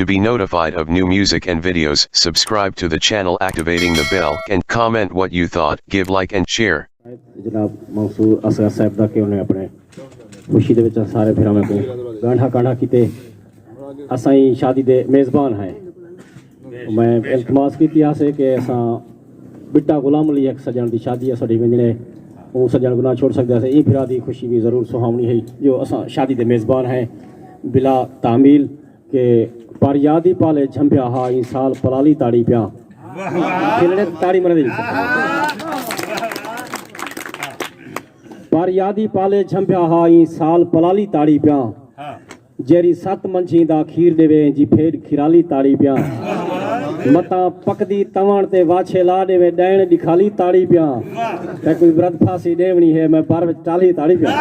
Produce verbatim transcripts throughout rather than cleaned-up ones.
To be notified of new music and videos, subscribe to the channel activating the bell and comment what you thought, give like and share. جناب منصور اصغر صاحب دا کہ انہیں اپنے خوشی دے وچ سارے بھراواں کوں گانڈھا کانڈھا کیتے۔ اساں ہی شادی دے میزبان ہیں۔ میں التماس کیتی آسے کہ اساں بٹا غلام علی ہک سجن دی شادی ہے ساڈی ونجنے، اوں سجن کوں نہ چھوڑ سکدے اسے۔ ایں بھرا دی خوشی بھی ضرور سہاونی ہے جو اساں شادی دے میزبان ہیں۔ بلا تعمیل کہ پر یادی پالے جھمبیا ہا ایں سال پلالی تاڑی پیاں۔ کھلڑے تاڑی مرے دی۔ پر یادی پالے جھمبیا ہا ایں سال پلالی تاڑی پیاں۔ جیری ست منجھی دا کھیر ݙیوے جی پھیݙ کھیرالی تاڑی پیاں۔ متاں پکدی توݨ تے واچھے لا ݙیوے ݙیݨ ݙکھالی تاڑی پیاں۔ تے کوئی برد پھاسی ݙیوݨی ہے میں بر وچ ٹالی تاڑی پیاں۔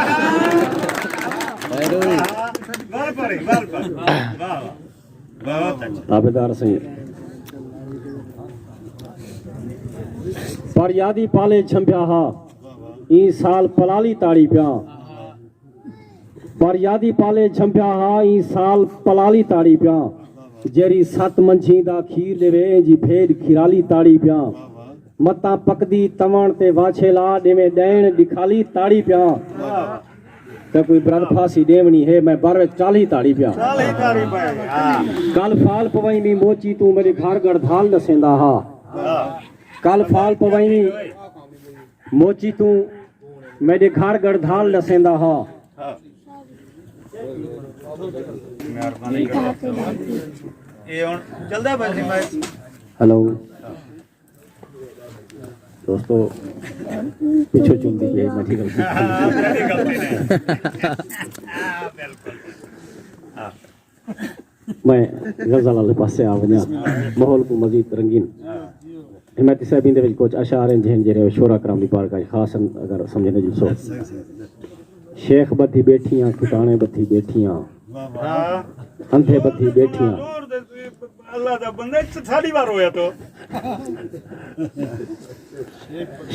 تابعدار سئیں۔ پر یادی پالے جھمبیا ہا ایں سال پلالی تاڑی پیاں۔ پر یادی پالے جھمبیا ہا ایں سال پلالی تاڑی پیاں۔ جیری ست منجھی دا کھیر ݙیوے ایں جی پھیݙ کھیرالی تاڑی پیاں۔ متاں پکدی تمݨ تے واچھے لا ݙیوے ݙیݨ ݙکھالی تاڑی پیاں۔ تے کوئی برد پھاسی ݙیوݨی ہے میں بر وچ چالی تاڑی پیاں۔ کل فال پوائیں وی موچی توں میݙے گھر گڑدھال ݙسیندا ہا۔ کل فال پوائیں وی موچی توں میݙے گھر گڑدھال ݙسیندا ہا۔ ہیلو دوستو، پچھو چوندی پئی ہے، میݙی غلطی۔ میں غزل والے پاسے آ ونڄاں، ماحول کوں مزید رنگین۔ حمایتی صاحبین دے وچ کچھ اشعار ہیں جن جڑے شعراء کرام دی بارگاہ خاص ہن، اگر سمجھنے جلسو۔ شیخ ٻدھی ٻیٹھیاں، کٹاݨے ٻدھی ٻیٹھیاں، اندھے ٻدھی ٻیٹھیاں۔ اللہ دا بندہ، ساݙی وار ہویا تو۔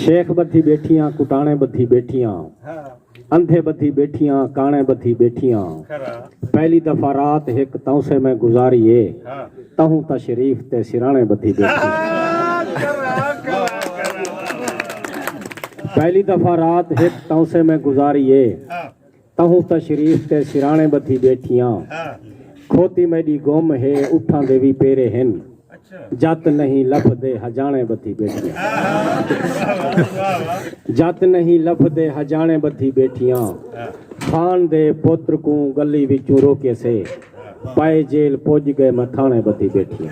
شیخ ٻدھی ٻیٹھیاں، کٹاݨے ٻدھی ٻیٹھیاں، اندھے ٻدھی ٻیٹھیاں، کاݨے ٻدھی ٻیٹھیاں۔ پہلی دفعہ رات ہک تاں سے میں گزاری اے، تہوں تشریف تے سراݨے ٻدھی ٻیٹھیاں۔ پہلی دفعہ رات ہک تاں سے میں گزاری اے، تہوں تشریف تے سراݨے ٻدھی ٻیٹھیاں۔ کھوتی میݙی گم ہے، اٹھاں دے وی پیرے ہن، جت نہیں لبھدے ہجاݨے ٻدھی ٻیٹھیاں۔ جت نہیں لبھدے ہجاݨے ٻدھی ٻیٹھیاں۔ خان دے پتر کوں ڳلی وچوں روکیسے، پائے جیل پڄ ڳئے میں تھاݨے ٻدھی ٻیٹھیاں۔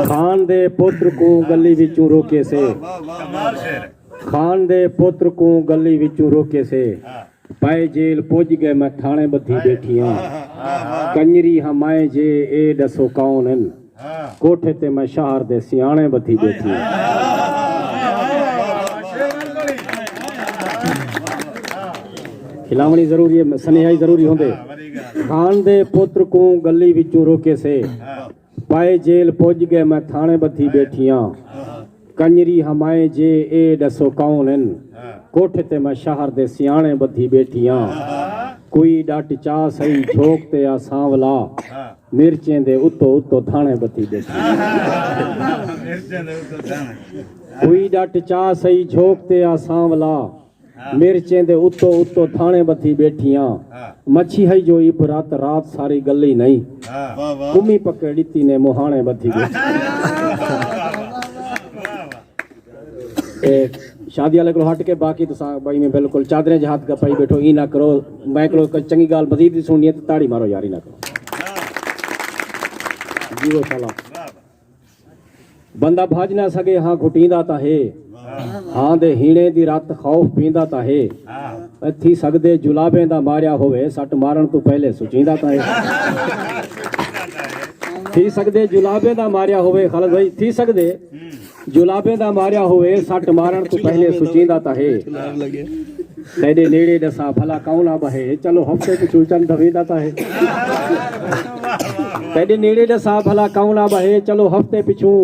خان دے پتر کوں ڳلی وچوں روکیسے، خان دے پتر کوں ڳلی وچوں روکیسے، پائے جیل پڄ ڳئے میں تھاݨے ٻدھی ٻیٹھیاں۔ کنجری ہمائیں جے اے ݙسو کون ہن، کوٹھے تے میں شہر دے سیاݨے ٻدھی ٻیٹھیاں۔ کھلاوݨی ضروری ہے، سنیہا ہی ضروری ہوندے۔ خان دے پتر کوں ڳلی وچوں روکیسے، پائے جیل پڄ ڳئے میں تھاݨے ٻدھی ٻیٹھیاں۔ کنجری ہمائیں جے اے ݙسو کون ہن، کوٹھے تے میں شہر دے سیاݨے ٻدھی ٻیٹھیاں۔ کوئی ݙٹ چا سئی جھوک تے آ سانولا، مرچیں دے اتو اتو دھاݨے ٻدھی ٻیٹھیاں۔ کوئی ݙٹ چا سئی جھوک تے آ سانولا، مرچیں دے اتو اتو دھاݨے ٻدھی ٻیٹھیاں۔ مچھی ہئی جو عبرت رات ساری ڳلی نئیں، کمی پکڑ ݙتی نے مہاݨے ٻدھی ٻیٹھیاں۔ اے شادی والے کولوں ہٹ کے باقی تساں بھائی میں بالکل چادریں جہاد کا پائی بیٹھو، ای نہ کرو۔ میں کولوں کوئی چنگی ڳالھ مزید وی سݨنی ہے تے تاڑی مارو یار، ای نہ کرو۔ جی وہ سلام۔ بندہ بھڄ نہ سڳے ہاں گھٹیندا تاں ہے، ہاں دے ہیݨے دی رت خوف پیندا تاں ہے۔ اے تھی سڳدے جلابیں دا ماریا ہووے، سٹ مارݨ توں پہلے سچیندا تاں ہے۔ تھی سڳدے جلابیں دا ماریا ہووے، خالد بھائی، تھی سڳدے جلابیں دا ماریا ہووے، سٹ مارݨ توں پہلے سچیندا تاں ہے۔ تیݙے نیڑے ݙسا بھلا کون آ ٻہے، چلو ہفتے پچھوں چن دھویندا تاں ہے۔ تیݙے نیڑے ݙسا بھلا کون آ ٻہے، چلو ہفتے پچھوں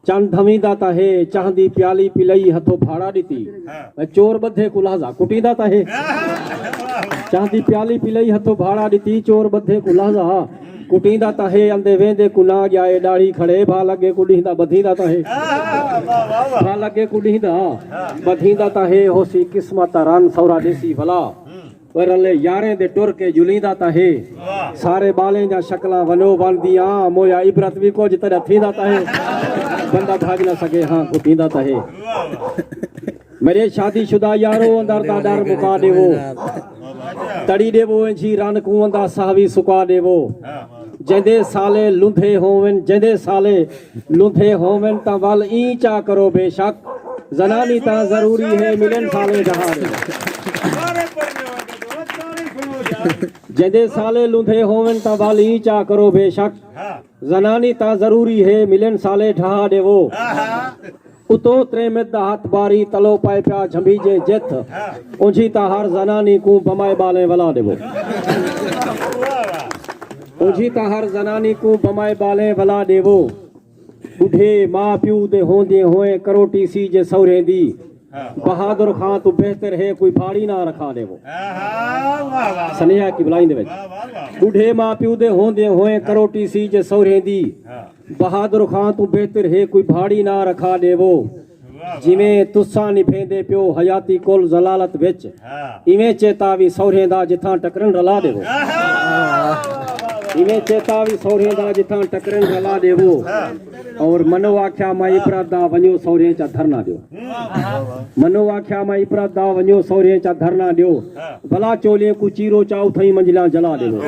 چن دھویندا تاں ہے۔ چاہ دی پیالی پلئی ہتھوں بھاڑا ݙتی، چور ٻدھے کوں لحظہ کٹیندا تاں ہے۔ چاہ دی پیالی پلئی ہتھوں بھاڑا ݙتی، چور ٻدھے کوں لحظہ کٹیندا تاں ہے اندے ویندے کوں نہ ڳیا اے ݙاڑھی کھڑے بھا لڳے کوں ݙینہدا ٻدھیندا تاں ہے۔ بھا لڳے کوں ݙینہدا ٻدھیندا تاں ہے ہوسی قسمت دا رن سورا ݙیسی ولا۔ اوئے رلے یاریں دے ٹر کے ڄلیندا تاں ہے۔ سارے ٻالیں دیاں شکلاں ونو ون دیاں مویا عبرت وی کجھ تیݙا تھیندا تاں ہے۔ بندہ بھڄ نہ سڳے ہاں کٹیندا تاں ہے۔ میݙے شادی شدہ یارو اندر دا ݙر مکا ݙیوو۔ تڑی ݙیوو اینجھی رن کوں اندا ساہ وی سکا ݙیوو۔ جیندے سالے لندھے ہوون جیندے سالے لندھے ہوون تاں ول ایں چا کرو بے شک۔ زنانی تاں ضروری ہے ملن سالے ڈہا ݙیوو۔ جیندے سالے لندھے ہوون تاں ول ایں چا کرو بے شک۔ زنانی تاں ضروری ہے ملن سالے ڈھا ݙیوو۔ اتوں تریمت دا ہتھ باری تلو پائے پیا جھمبیجیں جتھ۔ اونجھی تاں ہر زنانی کوں بمائے ٻالیں ولا ݙیوو۔ اونجھی تاں ہر زنانی کوں بمائے ٻالیں ولا ݙیوو۔ ٻڈھے ماء پیو دے ہوندیں ہوئیں کروٹی سی جے سہریں دی۔ بہادر خان توں بہتر ہے کوئی بھاڑی نہ رکھا ݙیوو۔ سنیہا قبلائیں دے وچ ٻڈھے ماء پیو دے ہوندیں ہوئیں کروٹی سی جے سہریں دی۔ بہادر خان توں بہتر ہے کوئی بھاڑی نہ رکھا ݙیوو۔ جیویں تساں نبھیندے پیو حیاتی کل ذلالت وچ۔ ایویں چیتا وی سہریں دا جتھاں ٹکرن رلا ݙیوو۔ ایویں چیتا وی سہریں دا جتھاں ٹکرن رلا ݙیوو۔ اور منو آکھیا میں عبرت دا ونڄو سہریں چا دھرنا ݙیو۔ منو آکھیا میں عبرت دا ونڄو سہریں چا دھرنا ݙیو۔ بھلا چولیں کوں چیرو چا اتھائیں منجھلاں جلا ݙیوو۔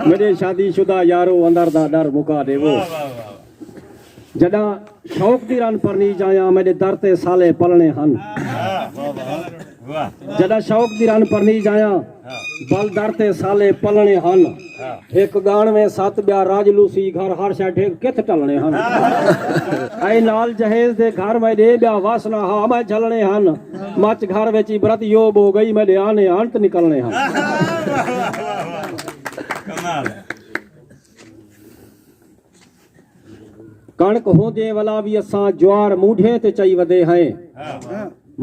میݙے شادی شدہ یارو اندر دا ݙر مکا ݙیوو۔ جݙاں شوق دی رن پرنی جایاں میݙے در تے سالے پلݨے ہن۔ جݙاں شوق دی رن پرنی جایاں بل در تے سالے پلݨے ہن۔ ہک ڳاݨ میں ست ٻیا راج لوسی گھر ہر شے ڈھگ کتھ ٹلݨے ہن۔ اے نال جہیز دے گھر میں ݙے ٻیا وس نہ ہا میں جھلݨے ہن۔ مچ گھر وچ عبرت یو ٻو ڳئی میݙے آنے انت نکلݨے ہن۔ کݨک ہوندیں ولا وی اساں جوار مونڈھیں تے چئی ودے ہیں۔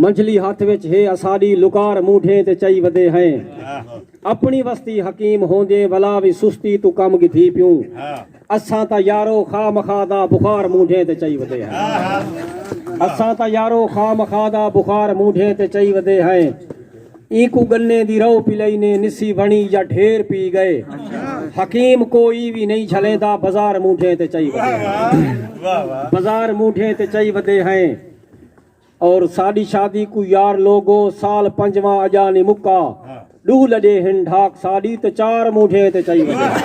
منجھلی ہتھ وچ ہے اساݙی لکار مونڈھیں تے چئی ودے ہیں۔ اپݨی وستی حکیم ہوندیں ولا وی سستی توں کم گھدی پیوں۔ اساں تاں یارو خواہ مخواہ دا بخار مونڈھیں تے چئی ودے ہیں۔ اساں تاں یارو خواہ مخواہ دا بخار مونڈھیں تے چئی ودے ہیں۔ اینکوں گنے دی رؤ پلئی نے نسی وݨی یا ڈھیر پی ڳئے۔ حکیم کوئی وی نئیں جھلیندا بازار مونڈھیں تے چئی ودے ہیں۔ بازار مونڈھیں تے چئی ودے ہیں۔ اور ساݙی شادی کوں یار لوگو سال پنجواں اڄا نی مکا۔ ݙو لݙے ہن ڈھاک ساݙی تے چار مونڈھیں تے چئی ودے ہیں۔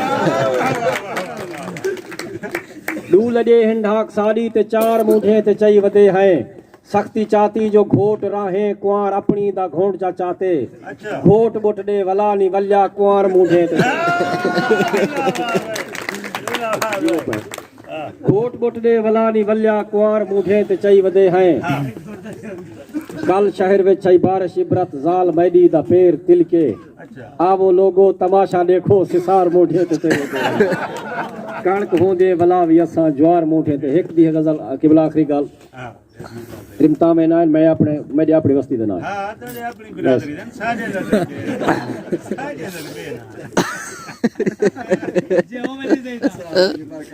ݙو لݙے ہن ڈھاک ساݙی تے چار مونڈھیں تے چئی ودے ہیں۔ سختی چاتی جو گھوٹ راہیں کنوار اپݨی دا گھونٹ چا چاتے۔ گھوٹ ٻٹ ݙے ولا نی ولیا کنوار مونڈھیں تے۔ گھوٹ ٻٹ ݙے ولا نی ولیا کنوار مونڈھیں تے چئی ودے ہیں۔ کل شہر وچ تھئی بارش عبرت زال میݙی دا پیر تلکے۔ آوو لوگو تماشا ݙیکھو سسار مونڈھیں تے چئی ودے ہیں۔ کݨک ہوندے ولا وی اساں جوار مونڈھیں تے۔ ہک دی غزل قبلہ آخری ڳالھ۔ رمتاں میں نہ میں اپݨے میݙی اپݨی وستی دے نال۔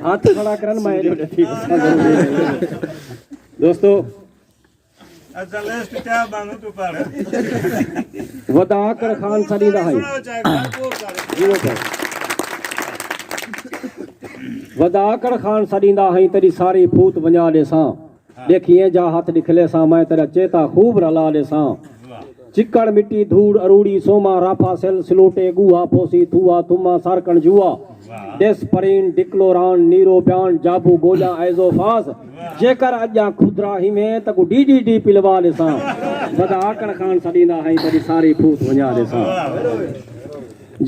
ہتھ کھڑا کرن میں دوستو۔ ودا آکڑ خان سݙیندا ہئی۔ ودا آکڑ خان سݙیندا ہئی تیݙی ساری پھوت ونڄا ݙیساں۔ ݙیکھیے جا ہتھ ݙکھلیساں میں تیݙا چیتا خوب رلا ݙیساں۔ چکڑ مٹی دھوڑ اروڑی سوما رافا سل سلوٹے ڳوہا پھوسی تھوہا تھما سر کنجوہا۔ ڈس پرین ڈکلوران نیرو بیان جابو گوجا ایزو فاس۔ جیکر اڄاں کھدرا ہیویں تاں کوں ڈی ڈی ڈی پلوا ݙیساں۔ ودا آکڑ خان سݙیندا ہئی تیݙی ساری پھوت ونڄا ݙیساں۔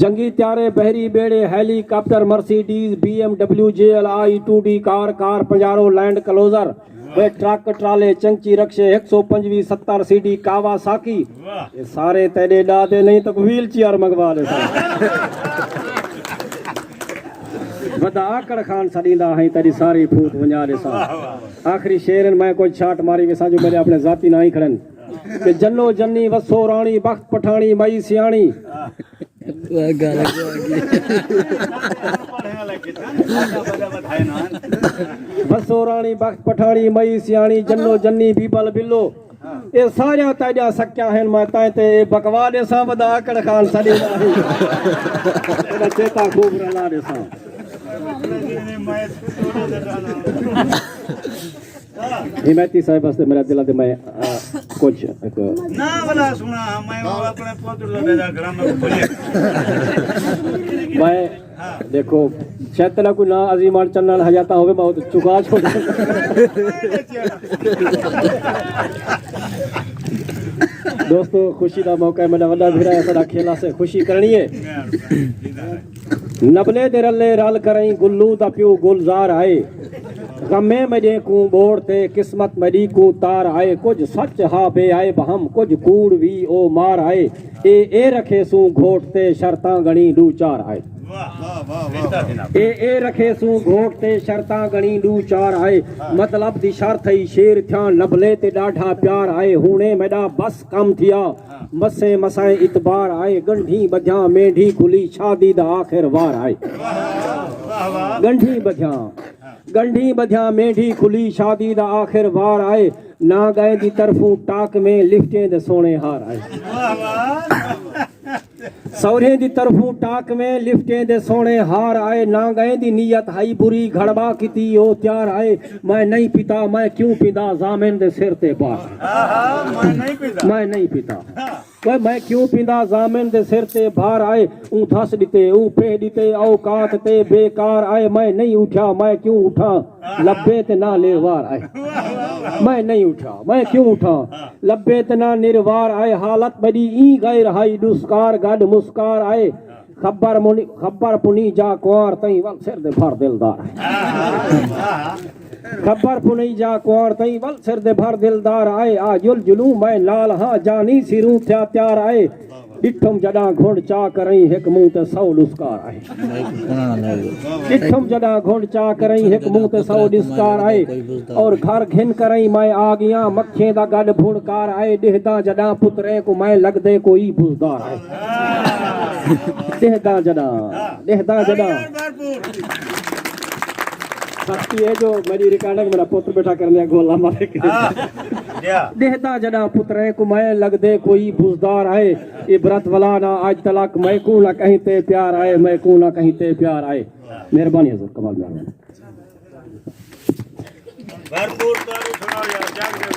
جنگی طیارے بحری ٻیڑے helicopter Mercedes B M W J L I two D car car Pajero land cruiser. وے ٹرک ٹرالے چنچی رکشے ہک سو پنجویہہ ستر سی ڈی کاواساکی۔ اے سارے تیݙے ݙا دے نئیں تاں ویل چیئر منگوا ݙیساں۔ ودا آکڑ خان سݙیندا ہئی تیݙی ساری پھوت ونڄا ݙیساں۔ آخری شعر ہن میں کجھ شاٹ ماری ویساں جو میݙے اپݨے ذاتی ناں ہی کھڑن کہ جنو جنی وسو راݨی بخت پٹھاݨی مئی سیاݨی۔ وسو راݨی بخت پٹھاݨی مئی سیاݨی جنو جنی بیبل بلو، اے ساریاں تیݙیاں سکیاں ہن۔ میں تائیں تے اے بکوا ݙیساں، ودا آکڑ خان سݙے دا ہی۔ تیݙا چیتا خوب رلا ݙیساں۔ حمایتی صاحب واسطے میرا دل تے میں، آ، کچھ ہک نہ ولا سنا، میں وہ اپنے پوت لڑے دا گرام کو بولے۔ میں، دیکھو، شاید تیرا کوئی نہ عظیم آن چنن حیاتا ہوے، میں وہ چکا چھوڑ۔ دوستو، خوشی دا موقع ہے، میرا وڈا بھرا ہے، سارا کھیلا سے خوشی کرنی ہے۔ نبلے دے رلے رل کرئیں، گلو دا پیو گلزار آئے۔ غمیں میݙیں کوں ٻوڑ تے، قسمت میݙی کوں تار آئے۔ کجھ سچ ہا بے عیب ہم، کجھ کوڑ وی او مار آئے۔ اے اے رکھے سوں گھوٹ تے، شرطاں ڳݨی ݙو چار آئے۔ اے اے رکھے سوں گھوٹ تے، شرطاں ڳݨی ݙو چار آئے۔ مطلب دی شرط ہئی شیر تھیاں، نبلے تے ݙاڈھا پیار آئے۔ ہݨے میݙا بس کم تھیا، مسیں مسائیں اتبار آئے۔ ڳنڈھیں ٻدھیاں مینڈھی کھلی، شادی دا آخر وار آئے۔ ڳنڈھیں ٻدھیاں، ڳنڈھیں ٻدھیاں مینڈھی کھلی، شادی دا آخر وار آئے۔ نہ ڳئیں دی طرفوں ٹاک میں، لفٹیں دے سوہݨے ہار آئے۔ سورھیں دی طرفوں ٹاک میں، لفٹیں دے سوہݨے ہار آئے۔ نہ ڳئیں دی نیت ہئی بری، گھڑبا کیتی او تیار آئے۔ میں نہیں پیتا، میں کیوں پیندا، ضامن دے سر تے بار۔ میں نہیں پیتا۔ اوئے میں کیوں پیندا، ضامن دے سر تے بھار آئے۔ اوں دھس ݙتے، اوں پہ ݙتے، اوقات تے بیکار آئے۔ میں نہیں اٹھیا، میں کیوں اٹھاں، لبے تے نہ لیوار آئے۔ میں نہیں اٹھیا، میں کیوں اٹھاں، لبے تے نہ نروار آئے۔ حالت میݙی ایں غیر ہئی، ݙسکار گݙ مسکار آئے۔ خبر منی، خبر پنی جا کوار تئیں، ول سر دے بھر دلدار آئے۔ خبر پنی جا کوار تئیں، ول سر دے بھر دلدار آئے۔ آ جل جلوں میں نال ہاں، جانی سروں تھیا تیار آئے۔ ݙٹھم جݙاں گھنڈ چا کرئیں، ہک منہ تے سو ݙسکار آئے۔ ݙٹھم جݙاں گھنڈ چا کرئیں، ہک منہ تے سو ݙسکار آئے۔ اور گھر گھن کرئیں میں آ ڳیاں، مکھیں دا گݙ بھݨکار آئے۔ ݙہداں جݙاں پتریں کوں میں، لڳدے کوئی بزدار آئے۔ ݙہداں جݙاں، ݙہداں جݙاں۔ سختی ہے جو میری ریکارڈنگ میرا پتر بیٹھا کرنے گولا مارے کے۔ ݙہداں جݙاں پتریں کوں میں، لڳدے کوئی بزدار آئے۔ عبرت ولا نہ اڄ تلک، میکوں نہ کہیں تے پیار آئے، میکوں نہ کہیں تے پیار آئے۔ مہربانی حضور، کمال مہربانی۔ بھرپور تاڑی سݨاؤ یار، جاگ دے۔